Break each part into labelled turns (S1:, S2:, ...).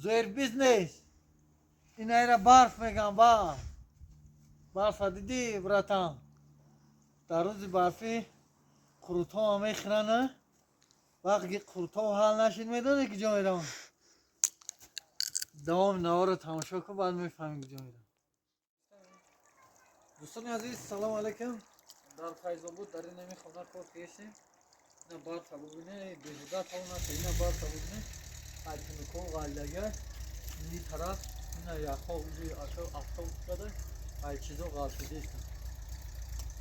S1: Зӯр бизнес. Инайра барф меган, барф. Барфа дидӣ, братан? Дар рӯзи барфӣ қурутҳоам мехӯрана. Вақте қурутҳо ҳал нашид, медонӣ ки ҷо мераванд? Давоми наворро тамошо кун, баъд мефаҳмӣ куҷо мераванд. Дӯстони азиз, салому алайкум. Дар Файзобод, дар ин ҳами хона кор кардем. Ина барфа бубине, беҳуда тавонад, ина барфа бубине. Айтимико ғалдага. Ини тараф ина яхҳо уҷи автобус када, ай чизо ғалтидеста.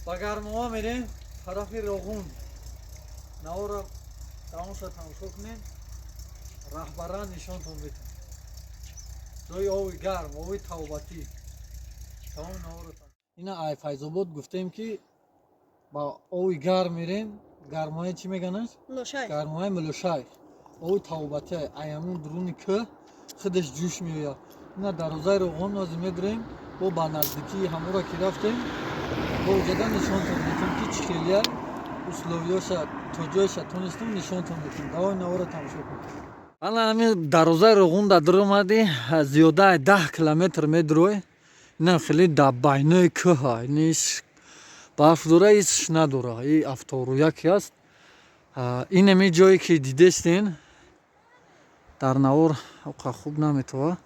S1: Ба гармова мерем тарафи Роғун. Наворро тамоша тамошо кунед, раҳбаран нишонтон метавон. Ҷои ови гарм, ови тавбатӣ. Тамоми наворро. Ина ай Файзобод гуфтем, ки ба ови гарм мерем. Гармоя чӣ меганаш?
S2: Мулошайх.
S1: Гармояи Мулошайх. Ови тавбатӣ, ай ҳамун дуруни кӯҳ худаш ҷӯш меояд. Ина дарвозаи Роғон нозим медурем, бо ба наздикии ҳамора ки рафтем, бо уҷада нишонтон метавон, ки чӣ хелия условиёша то ҷоеша тонистем нишонтон метавон. Давоми наворро тамошо кунед. Ана ҳамин дарвозаи Роғун дар дуромадӣ, зиёдаи 10 километр медурой. Ина хеле дар байнои кӯҳа, ин барф дора, ҳеч надора, и авторӯяке аст. Ин ҳами ҷое ки дидестен дар навор, оқа хуб наметова.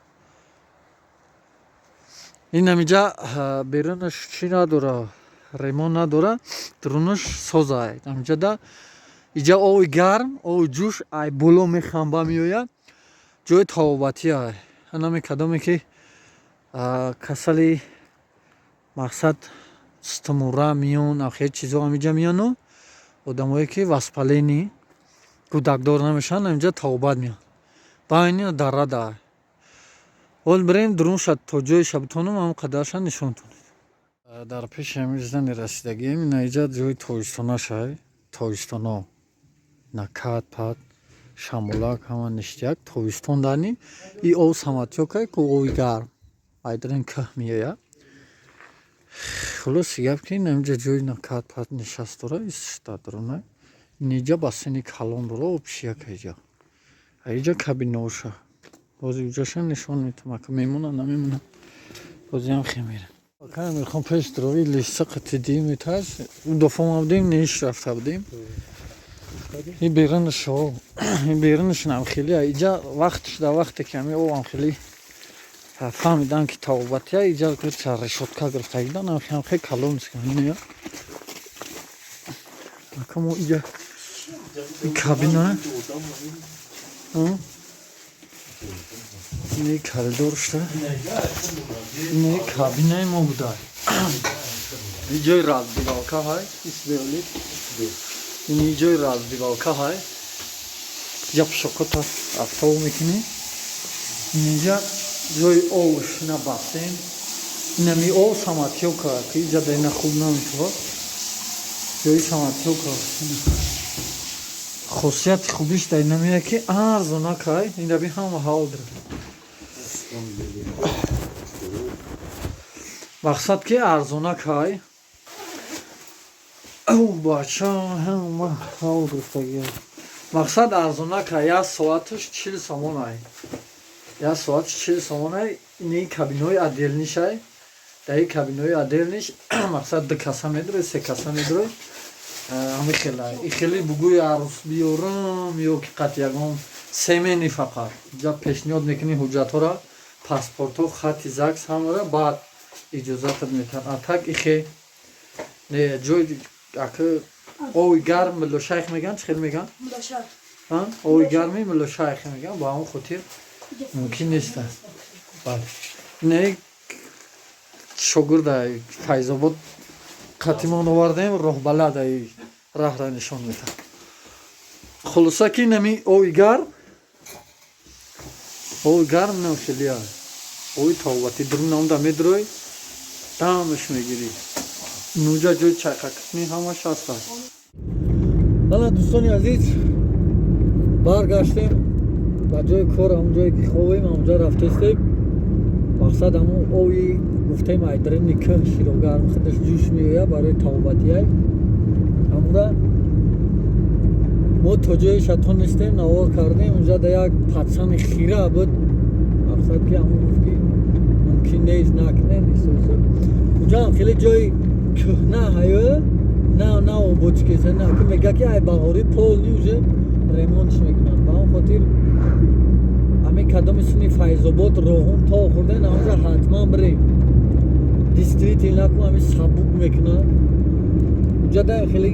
S1: Ин ҳамиҷа берунаш чӣ надора, ремонт надора, дурунаш соза. Ҳамиҷада иҷа ови гарм, ови ҷӯш ай боло мехамба меояд. Ҷои тавобатия. Анаме кадоме ки касали, мақсад, стумура миён, ахе чизо ҳамиҷа меону одамое ки воспаление, кӯдакдор намешаванд, ҳамиҷа тавобат меоянд. Байни дарада. Ҳол бирем дурунша, то ҷоеша битонам, ҳамон қадарша нишонтон. Дар пеши ҳамин зани расидагием. Ина иҷа ҷои тобистонаша, тобистоно на кат пат шамолак ҳама ништяк. Тобистон дани и об самотёкай ку, ови гарм айдарин кӯҳ меояд. Хулоси гап, ки инамиҷа ҷои накат пат нишаст дора, дар дуруна иниҷа бассейни калон дора, обшияка иҷа, аиҷа кабинаоша. Бози уҷаша нишон метавам, ака мемона, намемона, бозиам хе мерем. Ака мехом пеш дурови лиса қати диметаш. У дафъа омадем, неш рафта будем. И берунашо, и берунаш нам хеле иҷа вақтш да вақте ки ҳами овам хеле фаҳмидан, ки тавобатия, иҷа решётка гирифтагидан, хе калон ака. Мо иҷа кабина, ини коридоршта, ини кабинаи мо буда. И ҷои раздевалка ҳай, исбеолит, ини ҷои раздевалка ҳай. Иҷа пишокота автов мекунӣ. Инҷа ҷои овш, ина бассейн, инами ов самотёка, ки иҷа да ина хуб наметавад, ҷои самотёка. Хосияти хубиш дар инамея, ки арзонакай. Инаби ҳама ҳаво дорад. Мақсад, ки арзонакай. Бача, ҳама ҳаво гирифтагия. Мақсад, арзонакай, як соаташ 40 сомонай, як соаташ 40 сомонай. Ини кабинаҳои отдельныйшай. Дар ин кабинаҳои отдельныйш, мақсад, ду каса медурой, се каса медурой. Ҳами хела и хеле бугӯи арӯс биёрам ё ки қат ягон семени, фақат ҷа пешниҳод мекунӣ ҳуҷҷатҳоро, паспортҳо, хати ЗАГС, ҳамаро, баъд иҷозатат метиҳанд. А так ихе не. Ҷои ака ови гарм Муллошайх меган, чӣ хел меган? Ови гарми Муллошайх меган. Ба ҳамон хотир мумкин нест. Бале, не, шогирда Файзобод қатимон овардем, роҳбалад аи раҳра нишон медиҳад. Хулоса, ки нами ови гарм, ови гарм нам хелия ови тавбати. Дурун омда медурой, дамаш мегирӣ. Нуҷа ҷои чайқакунӣ ҳамаш ҳаст. Ана, дӯстони азиз, баргаштем ба ҷои кор, ҳамон ҷое ки ховем, ҳамонҷа рафтестем. Мақсад, ҳамон ови гуфтем, айдарини кӯҳ широгарм худаш ҷӯш меояд, барои тавбатияй. Ҳамура мо то ҷоеша тонистем навор кардем. Унҷа да як пацани хира буд. Мақсад, ки ҳамон гуфт, ки мумкин нест, накунем. Уҷаам хеле ҷои кӯҳна ҳаё, на на ободчикеса, на ки мега, ки ай бағорӣ полный уже ремонтш мекунанд. Ба он хотир ҳамин кадоми сини Файзобод, Роғун то хӯрден, ҳамаҷа ҳатман бирем. Действительно ку ҳамин сабук мекунад. Уҷада хеле,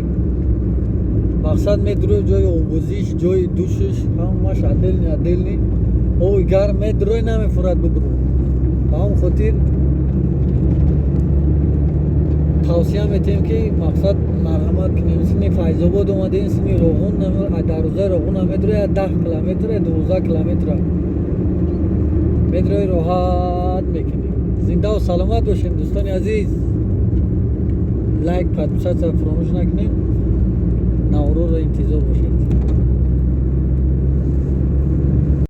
S1: мақсад, медурӯ, ҷои обозиш, ҷои душиш, ҳамаш отдельный, отдельный. Оби гарм медурӯй, намефурад бубурӯ. Ба он хотир тавсия метиҳем, ки, мақсад, марҳамат кунем. Сини Файзобод омадем, сини Роғун, дарвозаи Роғуна медурӯ, 10 километр, 12 километра медурӯи, роҳат мекунем. Зиндаву саломат бошем, дӯстони азиз. Лайк, подписаться фаромӯш накунем. Наврӯзро интизор бошед.